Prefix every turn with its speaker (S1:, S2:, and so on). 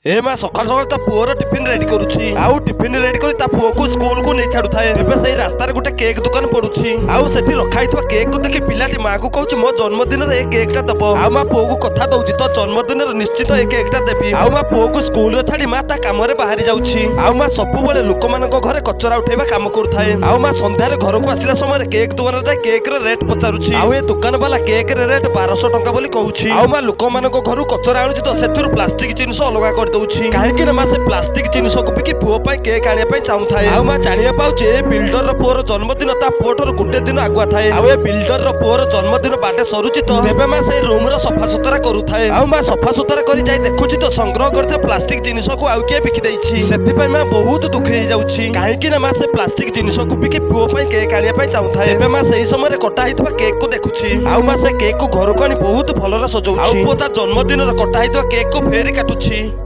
S1: ଏ ମା ସକାଳୁ ସକାଳୁ ତା ପୁଅର ଟିଫିନ ରେଡି କରୁଛି ଆଉ ଟିଫିନ ରେଡି କରି ତା ପୁଅକୁ ସ୍କୁଲକୁ ନେଇ ଛାଡୁଥାଏ। ଏବେ ସେଇ ରାସ୍ତାରେ ଗୋଟେ କେକ୍ ଦୋକାନ ପଡୁଛି ଆଉ ସେଠି ରଖା ହେଇଥିବା କେକ୍ କୁ ଦେଖି ପିଲାଟି ମାକୁ କହୁଛି, ମୋ ଜନ୍ମଦିନରେ ଏ କେକ୍ ଟା ଦବ। ଆଉ ମା ପୁଅକୁ କଥା ଦଉଛି, ତୋ ଜନ୍ମଦିନରେ ନିଶ୍ଚିତ ଏ କେକ୍ ଟା ଦେବି। ଆଉ ମା ପୁଅକୁ ସ୍କୁଲରେ ଛାଡି ମା ତା କାମରେ ବାହାରି ଯାଉଛି। ଆଉ ମା ସବୁବେଳେ ଲୋକମାନଙ୍କ ଘରେ କଚରା ଉଠେଇବା କାମ କରୁଥାଏ। ଆଉ ମା ସନ୍ଧ୍ୟାରେ ଘରକୁ ଆସିଲା ସମୟରେ କେକ୍ ଦୋକାନରେ ଯାଇ କେକ୍ ର ରେଟ୍ ପଚାରୁଛି। ଆଉ ଏ ଦୋକାନ ବାଲା କେକ୍ ର ରେଟ୍ 1200 ଟଙ୍କା ବୋଲି କହୁଛି। ଆଉ ମା ଲୋକମାନଙ୍କ ଘରୁ କଚରା ଆଣୁଛି ତ ସେଥିରୁ ପ୍ଲାଷ୍ଟିକ ଜିନିଷ ଅଲଗା କରିଦଉଛି, କାହିଁକି ନା ମା ସେ ପ୍ଲାଷ୍ଟିକ ଜିନିଷକୁ ବିକି ପୁଅ ପାଇଁ କେକ୍ ଆଣିବା ପାଇଁ ଚାହୁଁଥାଏ। ଆଉ ମା ଜାଣିବା ପାଉଛି, ଏ ବିଲ୍ଡର ର ପୁଅର ଜନ୍ମଦିନ ତା ପୁଅଠାରୁ ଗୋଟେ ଦିନ ଆଗୁଆ ଥାଏ। ଆଉ ଏ ବିଲ୍ଡର ର ପୁଅର ଜନ୍ମଦିନ ବାଟେ ସରୁଛି ତ ତେବେ ମା ସେଇ ରୁମ ର ସଫାସୁତୁରା କରୁଥାଏ। ଆଉ ମା ସଫାସୁତୁରା କରି ଯାଇ ଦେଖୁଛି ତ ସଂଗ୍ରହ କରିଥିବା ପ୍ଲାଷ୍ଟିକ ଜିନିଷକୁ ଆଉ କିଏ ବିକି ଦେଇଛି। ସେଥିପାଇଁ ମା ବହୁତ ଦୁଃଖ ହେଇଯାଉଛି, କାହିଁକି ନା ମା ସେ ପ୍ଲାଷ୍ଟିକ ଜିନିଷକୁ ବିକି ପୁଅ ପାଇଁ କେକ୍ ଆଣିବା ପାଇଁ ଚାହୁଁଥାଏ। ଏବେ ମା ସେଇ ସମୟରେ କଟା ହେଇଥିବା କେକ୍ କୁ ଦେଖୁଛି। ଆଉ ମା ସେ କେକ୍ କୁ ଘରକୁ ଆଣି ବହୁତ ଭଲରେ ସଜଉଛି। ଆଉ ପୁଅ ତା ଜନ୍ମଦିନରେ କଟା ହେଇଥିବା କେକ୍ କୁ ଫେରି କାଟୁଛି।